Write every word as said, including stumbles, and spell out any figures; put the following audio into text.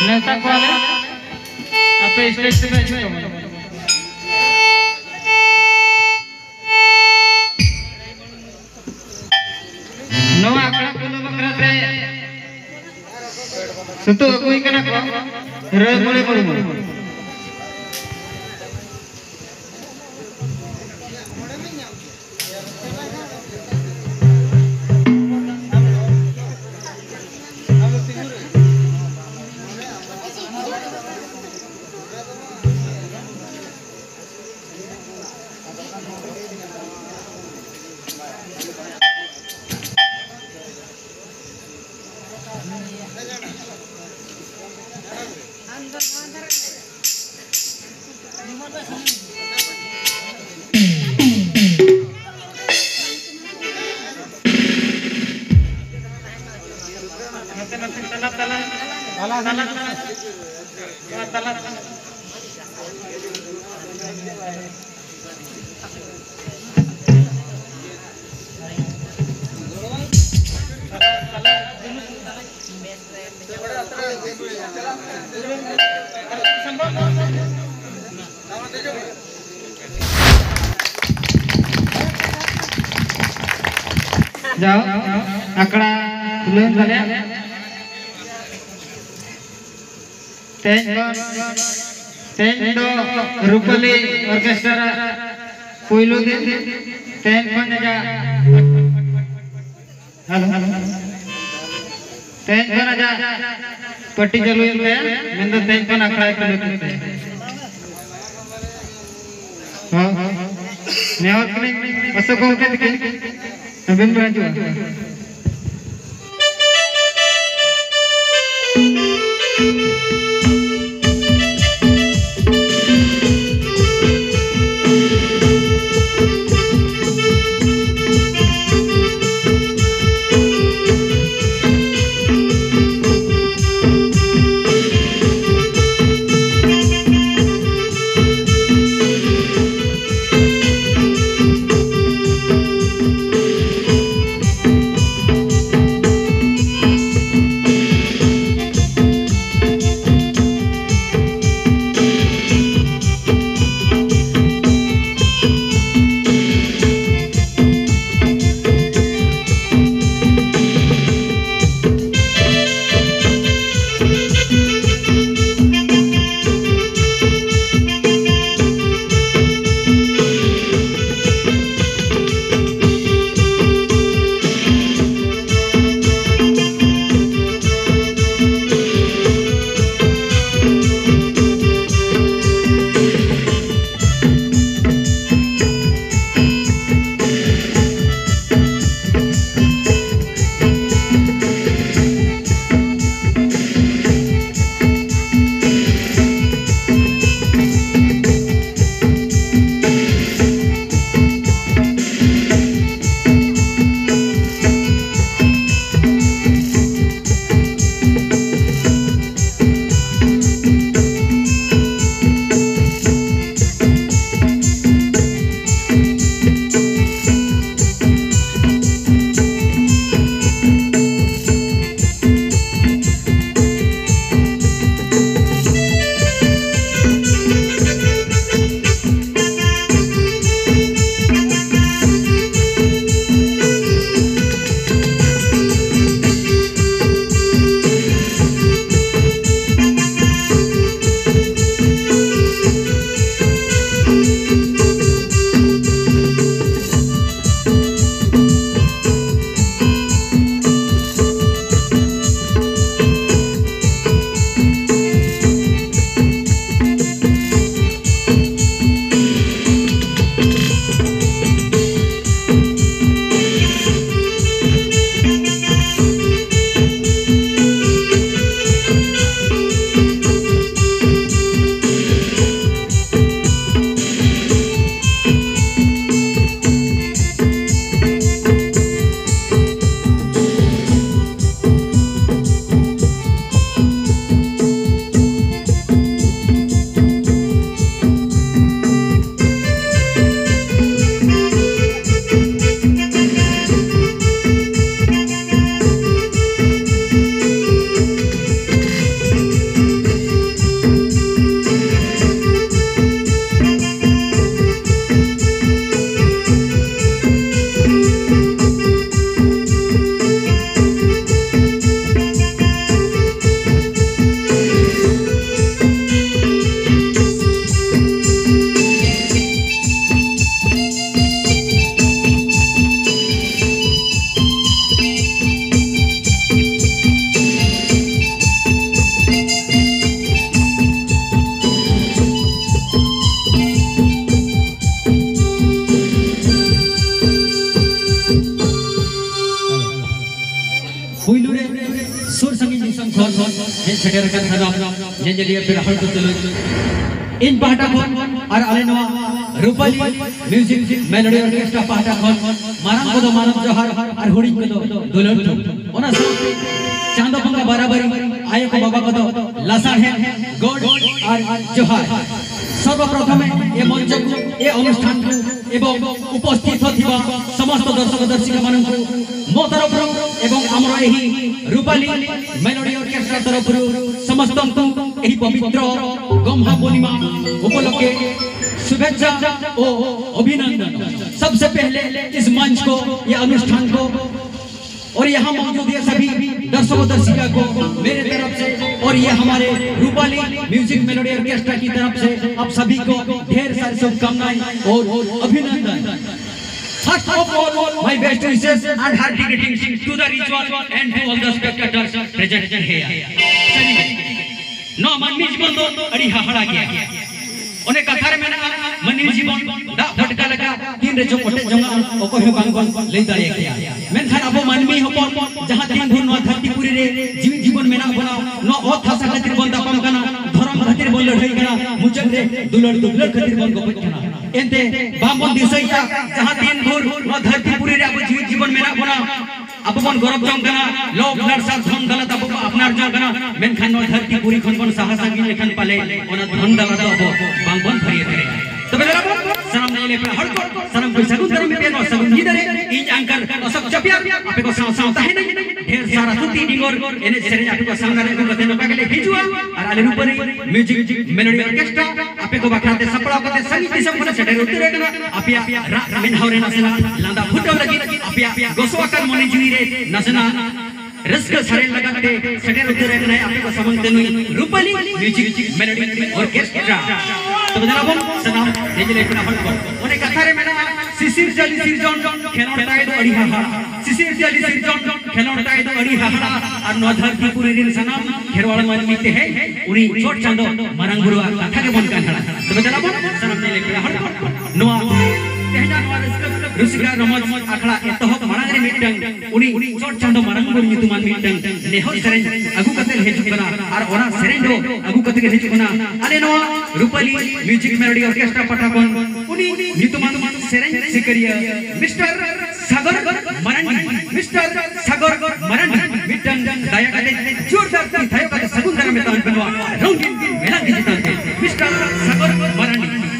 ᱱᱮᱣᱛᱟ ᱠᱚᱣᱟᱞᱮ, ᱟᱯᱮ stage ᱛᱮᱯᱮ ᱦᱤᱡᱩᱜ ᱛᱟᱵᱚᱱᱟ᱾ ᱱᱚᱣᱟ ᱟᱠᱷᱲᱟ ᱯᱩᱨᱟᱹ ᱵᱟᱠᱷᱨᱟ ᱛᱮ ᱥᱩᱛᱩᱜ ᱟᱹᱜᱩᱭ ᱠᱟᱱᱟ ᱠᱚ ᱨᱟᱹᱭ ᱢᱚᱬᱮ ᱢᱩᱨᱢᱩ᱾ ᱱᱚᱛᱮ, ᱱᱚᱛᱮ, ᱛᱟᱞᱟ, ᱛᱟᱞᱟ᱾ ᱛᱟᱞᱟ, ᱛᱟᱞᱟ, ᱛᱟᱞᱟ᱾ ᱱᱚᱣᱟ ᱛᱟᱞᱟ, ᱛᱟᱞᱟ᱾ ᱡᱟᱣ, ᱟᱠᱷᱲᱟ ᱠᱷᱩᱞᱟᱹᱣ ᱛᱟᱞᱮᱭᱟ᱾ ᱛᱮᱦᱮᱧ ᱠᱷᱚᱱ, ᱛᱮᱦᱮᱧ ᱫᱚ ᱨᱩᱯᱟᱹᱞᱤ ᱚᱨᱠᱮᱥᱴᱨᱟ ᱯᱩᱭᱞᱩ ᱫᱤᱱ᱾ ᱛᱮᱦᱮᱧ ᱠᱷᱚᱱ ᱟᱡᱟᱜ, ᱦᱮᱞᱳ, ᱛᱮᱦᱮᱧ ᱠᱷᱚᱱ ᱟᱡᱟᱜ ᱯᱟᱹᱴᱤ ᱪᱟᱹᱞᱩᱭᱮᱱ ᱛᱟᱭᱟ, ᱢᱮᱱᱫᱚ ᱛᱮᱦᱮᱧ ᱠᱷᱚᱱ ᱟᱠᱷᱲᱟᱭ ᱠᱷᱩᱞᱟᱹᱣ ᱠᱮᱫ ᱛᱟᱭᱟ᱾ ᱦᱚᱸ, ᱱᱮᱦᱚᱨ ᱠᱟᱹᱱᱟᱹᱧ ᱟᱥᱚᱠ ᱜᱚᱢᱠᱮ ᱛᱤᱠᱤᱱ ᱟᱵᱮᱱ ᱵᱮᱱ ᱦᱤᱡᱩᱜᱼᱟ᱾ ᱯᱩᱭᱞᱩ ᱨᱮ ᱥᱩᱨ ᱥᱟᱺᱜᱤᱧ ᱫᱤᱥᱚᱢ ᱠᱷᱚᱱ ᱦᱮᱡ ᱥᱮᱴᱮᱨ ᱟᱠᱟᱱ ᱥᱟᱱᱟᱢ ᱧᱮᱧᱮᱞᱤᱭᱟᱹ ᱯᱮᱲᱟ ᱦᱚᱲ ᱠᱚ ᱛᱩᱞᱩᱡ ᱤᱧ ᱯᱟᱦᱴᱟ ᱠᱷᱚᱱ ᱟᱨ ᱟᱞᱮ ᱱᱚᱣᱟ ᱨᱩᱯᱟᱞᱤ ᱢᱤᱣᱡᱤᱠ ᱢᱮᱞᱳᱰᱤ ᱚᱨᱠᱮᱥᱴᱨᱟ ᱯᱟᱦᱴᱟ ᱠᱷᱚᱱ ᱢᱟᱨᱟᱝ ᱠᱚᱫᱚ ᱢᱟᱱᱚᱛ ᱡᱚᱦᱟᱨ ᱟᱨ ᱦᱩᱰᱤᱧ ᱠᱚᱫᱚ ᱫᱩᱞᱟᱹᱲ ᱛᱷᱩᱢ᱾ ᱚᱱᱟ ᱥᱟᱶᱛᱮ ᱪᱟᱸᱫᱚ ᱵᱚᱸᱜᱟ ᱵᱟᱨᱟᱵᱟᱨᱤ ᱟᱭᱳ ᱠᱚ ᱵᱟᱵᱟ ᱠᱚᱫᱚ ᱞᱟᱥᱟᱲᱦᱮᱫ ᱜᱚᱰ ᱟᱨ ᱡᱚᱦᱟᱨ। ସର୍ବପ୍ରଥମେ ଏ ମଞ୍ଚକୁ, ଏ ଅନୁଷ୍ଠାନକୁ ଏବଂ ଉପସ୍ଥିତ ଥିବା ସମସ୍ତ ଦର୍ଶକ ଦର୍ଶିକାମାନଙ୍କୁ ମୋ ତରଫରୁ ଏବଂ ଆମର ଏହି ରୂପାଲି ମେଲୋଡି ଅର୍କେଷ୍ଟ୍ରା ତରଫରୁ ସମସ୍ତଙ୍କୁ ଏହି ପବିତ୍ର ଗହ୍ମା ପୂର୍ଣ୍ଣିମା ଉପଲକ୍ଷେ ଶୁଭେଚ୍ଛା ଓ ଅଭିନନ୍ଦନ। सबसे पहले इस मंच को, ये अनुष्ठान को और यहाँ मौजूद ये सभी दर्शकों दर्शिका को मेरे तरफ से और ये हमारे रूपाली म्यूजिक मेलोडी ऑर्केस्ट्रा की तरफ से आप सभी को ढेर सारी शुभकामनाएं और अभिनंदन। First of all, my best wishes and hearty greetings to the ritual and to all the spectators present here. चलिए, ᱱᱚᱣᱟ ᱢᱟᱹᱱᱢᱤ ᱡᱤᱵᱚᱱ ᱫᱚ ᱟᱹᱰᱤ ᱦᱟᱦᱟᱲᱟ ᱜᱮᱭᱟ। ᱚᱱᱮ ᱠᱟᱛᱷᱟ ᱨᱮ ᱢᱮᱱᱟᱜᱼᱟ, ᱢᱟᱹᱱᱢᱤ ᱡᱤᱵᱚᱱ ᱫᱟᱜ ᱯᱷᱟᱴᱠᱟ ᱞᱮᱠᱟ, ᱛᱤᱱ ᱨᱮᱪᱚ ᱚᱴᱮᱡ ᱡᱚᱝᱟ, ᱚᱠᱚᱭ ᱦᱚᱸ ᱵᱟᱝ ᱵᱚᱱ ᱞᱟᱹᱭ ᱫᱟᱲᱮᱭᱟᱜ ᱜᱮᱭᱟ᱾ ᱢᱮᱱᱠᱷᱟᱱ ᱟᱵᱚ ᱢᱟᱹᱱᱢᱤ ᱦᱚᱯᱚᱱ ᱡᱟᱦᱟᱸ ᱛᱤᱱ ᱵᱷᱳᱨ ᱱᱚᱣᱟ ᱫᱷᱟᱹᱨᱛᱤ ᱯᱩᱨᱤ ᱨᱮ ᱡᱤᱣᱤ ᱡᱤᱵᱚᱱ ᱢᱮᱱᱟᱜ ᱵᱚᱱᱟ, ᱱᱚᱣᱟ ᱚᱛ ᱦᱟᱥᱟ ᱠᱷᱟᱹᱛᱤᱨ ᱵᱚᱱ ᱛᱟᱯᱟᱢ ᱠᱟᱱᱟ, ᱫᱷᱚᱨᱚᱢ ᱠᱷᱟᱹᱛᱤᱨ ᱵᱚᱱ ᱞᱟᱹᱲᱦᱟᱹᱭ ᱠᱟᱱᱟ, ᱢᱩᱪᱟᱹᱫ ᱨᱮ ᱫᱩᱞᱟᱹᱲ ᱫᱩᱯᱞᱟᱹᱲ ᱠᱷᱟᱹᱛᱤᱨ ᱵᱚᱱ ᱜᱚᱯᱚᱡ ᱠᱟᱱᱟ᱾ ᱮᱱᱛᱮ ᱵᱟᱝ ᱵᱚᱱ ᱫᱤᱥᱟᱹᱭᱮᱫᱼᱟ, ᱡᱟᱦᱟᱸ ᱛᱤᱱ ᱵᱷᱳᱨ ᱱᱚᱣᱟ ᱫᱷᱟᱹᱨᱛᱤ ᱯᱩᱨᱤ ᱨᱮ ᱟᱵᱚ ᱡᱤᱣᱤ ᱡᱤᱵᱚᱱ ᱢᱮᱱᱟᱜ ᱵᱚᱱᱟ, ᱟᱵᱚ ᱵᱚᱱ ᱜᱚᱨᱚᱵ ᱡᱚᱝ ᱠᱟᱱᱟ, ᱞᱚᱵᱷ ᱞᱟᱞᱥᱟ ᱫᱷᱚᱱ ᱫᱟᱞᱟᱛ ᱟᱵᱚ ᱵᱚᱱ ᱟᱯᱱᱟᱨ ᱡᱚᱝ ᱠᱟᱱᱟ, ᱢᱮᱱᱠᱷᱟᱱ ᱱᱚᱣᱟ ᱫᱷᱟᱹᱨᱛᱤ ᱯᱩᱨᱤ ᱠᱷᱚᱱ ᱵᱚᱱ ᱥᱟᱦᱟ ᱥᱟᱺᱜᱤᱧ ᱞᱮᱠᱷᱟᱱ ᱯᱟᱞᱮ ᱚᱱᱟ ᱫᱷᱚᱱ ᱫᱟᱞᱟᱛ ᱫᱚ ᱟᱵᱚ ᱵᱟᱝ ᱵᱚᱱ ᱯᱷᱟᱹᱨᱭᱟᱹ ᱫᱟᱲᱮᱭᱟᱜᱼᱟ᱾ ᱛᱚᱵᱮ ᱫᱮᱞᱟ ᱵᱚᱱ ᱥᱟᱱᱟᱢ ᱧᱮᱧᱮᱞ ᱯᱮᱲᱟ ᱦᱚᱲ ᱠᱚ, ᱥᱟᱱᱟᱢ ᱠᱚ ᱥᱟᱹᱜᱩᱱ ᱫᱟᱨᱟᱢ ᱯᱮ ᱱᱚᱣᱟ ᱥᱟᱹᱜᱩᱱ ᱧᱤᱫᱟᱹ ᱨᱮ᱾ ᱤᱧ anchor ᱚᱥᱳᱠ ᱪᱟᱯᱤᱭᱟ ᱟᱯᱮ ᱠᱚ ᱥᱟᱶ ᱥᱟᱶ ᱛᱟᱦᱮᱱᱟᱹᱧ᱾ ᱰᱷᱮᱨ ᱥᱟᱨᱟ ᱛᱷᱩᱛᱤ ᱰᱤᱸᱜᱚᱨ ᱮᱱᱮᱡ ᱥᱮᱨᱮᱧ ᱟᱯᱮ ᱠᱚ ᱥᱟᱢᱱᱟ ᱨᱮ ᱟᱹᱜᱩ ᱠᱟᱛᱮ ᱱᱚᱝᱠᱟ ᱜᱮᱞᱮ ᱦᱤᱡᱩᱜᱼᱟ᱾ ᱟᱨ ᱟᱞᱮ ᱨᱩᱯᱟᱹᱨᱤ ᱢᱤᱣᱡᱤᱠ ᱢᱮᱞᱳᱰᱤ ᱚᱨᱠᱮᱥᱴᱨᱟ ᱟᱯᱮ ᱠᱚ ᱵᱟᱠᱷᱨᱟ ᱛᱮ ᱥᱟᱯᱲᱟᱣ ᱠᱟᱛᱮ ᱥᱟᱺᱜᱤᱧ ᱫᱤᱥᱚᱢ ᱠᱷᱚᱱ ᱥᱮᱴᱮᱨ ᱩᱛᱟᱹᱨ ᱟᱠᱟᱱᱟ᱾ ᱟᱯᱮᱭᱟᱜ ᱨᱟᱜ ᱢᱮᱫᱦᱟᱣ ᱨᱮ ᱱᱟᱥᱮᱱᱟᱜ ᱞᱟᱸᱫᱟ ᱯᱷᱩᱴᱟᱹᱣ ᱞᱟᱹᱜᱤᱫ, ᱟᱯᱮᱭᱟᱜ ᱜᱚᱥᱚ ᱟᱠᱟᱱ ᱢᱚᱱᱮ ᱡᱤᱣᱤ ᱨᱮ ᱱᱟᱥᱮᱱᱟᱜ ᱨᱟᱹᱥᱠᱟᱹ ᱥᱟᱨᱮᱲ ᱞᱟᱹᱜᱤᱫ ᱛᱮ ᱥᱮᱴᱮᱨ ᱩᱛᱟᱹᱨ ᱟᱠᱟᱱᱟᱭ ᱟᱯᱮ ᱠᱚ ᱥᱟᱢᱟᱝ ᱛᱮ ᱱᱩᱭ ᱨᱩᱯᱟᱞᱤ ᱢᱤᱣᱡᱤᱠ ᱢᱮᱞᱳᱰᱤ ᱚᱨᱠᱮᱥᱴᱨᱟ᱾ ᱛᱚᱵᱮ ᱫᱮᱞᱟ ᱵᱚᱱ ᱥᱟᱱᱟᱢ ᱧᱮᱧᱮᱞ ᱯᱮᱲᱟ ᱦᱚᱲ ᱠᱚ, ᱚᱱᱮ ᱠᱟᱛᱷᱟ ᱨᱮ ᱢᱮᱱᱟᱜᱼᱟ, ᱥᱤᱥᱤᱨ ᱡᱟᱹᱞᱤ ᱥᱤᱨᱡᱚᱱ ᱠᱷᱮᱞᱳᱰ ᱛᱟᱭ ᱫᱚ ᱟᱹᱰᱤ ᱦᱟᱦᱟᱲᱟ᱾ ᱥᱤᱥᱤᱨ ᱡᱟᱹᱞᱤ ᱥᱤᱨᱡᱚᱱ ᱠᱷᱮᱞᱳᱰ ᱛᱟᱭ ᱫᱚ ᱟᱹᱰᱤ ᱦᱟᱦᱟᱲᱟ᱾ ᱟᱨ ᱱᱚᱣᱟ ᱫᱷᱟᱹᱨᱛᱤ ᱯᱩᱨᱤ ᱨᱤᱱ ᱥᱟᱱᱟᱢ ᱠᱷᱮᱨᱣᱟᱲ ᱢᱟᱹᱱᱢᱤ ᱛᱮᱦᱮᱧ ᱩᱱᱤ ᱪᱚᱴ ᱪᱟᱸᱫᱚ ᱢᱟᱨᱟᱝ ᱵᱩᱨᱩᱣᱟᱜ ᱠᱟᱛᱷᱟ ᱜᱮᱵᱚᱱ ᱠᱟᱱᱦᱟᱲᱟ᱾ ᱛᱚᱵᱮ ᱫᱮᱞᱟ ᱵᱚᱱ ᱥᱟᱱᱟᱢ ᱧᱮᱧᱮᱞ ᱯᱮᱲᱟ ᱦᱚᱲ ᱠᱚ, ᱱᱚᱣᱟ ᱛᱮᱦᱮᱧᱟᱜ ᱱᱚᱣᱟ ᱨᱟᱹᱥᱠᱟᱹ ᱨᱩᱥᱤᱠᱟ ᱨᱚᱢᱚᱡᱽ ᱟᱠᱷᱲᱟ ᱮᱛᱚᱦᱚᱵ ᱢᱟᱲᱟᱝ ᱨᱮ ᱢᱤᱫᱴᱟᱝ ᱩᱱᱤ ᱪᱚᱴ ᱪᱟᱸᱫᱚ ᱢᱟᱨᱟᱝ ᱵᱩᱨᱩ ᱧᱩᱛᱩᱢᱟᱱ ᱢᱤᱫᱴᱟᱝ ᱱᱮᱦᱚᱨ ᱥᱮᱨᱮᱧ ᱟᱹᱜᱩ ᱠᱟᱛᱮ ᱞᱮ ᱦᱤᱡᱩᱜ ᱠᱟᱱᱟ᱾ ᱟᱨ ᱚᱱᱟ ᱥᱮᱨᱮᱧ ᱫᱚ ᱟᱹᱜᱩ ᱠᱟᱛᱮ ᱜᱮ ᱦᱤᱡᱩᱜ ᱠᱟᱱᱟ ᱟᱞᱮ ᱱᱚᱣᱟ ᱨᱩᱯᱟᱞᱤ ᱢᱤᱣᱡᱤᱠ ᱢᱮᱞᱳᱰᱤ ᱚᱨᱠᱮᱥᱴᱨᱟ ᱯᱟᱦᱴᱟ ᱠᱷᱚᱱ ᱩᱱᱤ ᱧᱩᱛᱩᱢᱟᱱ ᱥᱮᱨᱮᱧ ᱥᱤᱠᱟᱹᱨᱤᱭᱟᱹ ᱢᱤᱥᱴᱟᱨ ᱥᱟᱜᱚᱨ ᱢᱟᱨᱟᱱᱰᱤ, ᱢᱤᱥᱴᱟᱨ ᱥᱟᱜᱚᱨ ᱢᱟᱨᱟᱱᱰᱤ ᱢᱤᱫᱴᱟᱝ ᱫᱟᱭᱟ ᱠᱟᱛᱮ ᱡᱳᱨᱫᱟᱨ ᱛᱤ ᱛᱷᱟᱭᱚ ᱠᱟᱛᱮ ᱥᱟᱹᱜᱩᱱ ᱫᱟᱨᱟᱢ ᱢᱮᱛᱟᱣᱟᱱ ᱯᱮ ᱱᱚᱣᱟ ᱨᱚᱝᱜᱤᱱ ᱢᱮᱞᱟ ᱰᱤᱡᱤᱴᱟᱞ ᱛᱮ ᱢᱤᱥᱴᱟᱨ ᱥᱟᱜᱚᱨ ᱢᱟᱨᱟᱱᱰᱤ᱾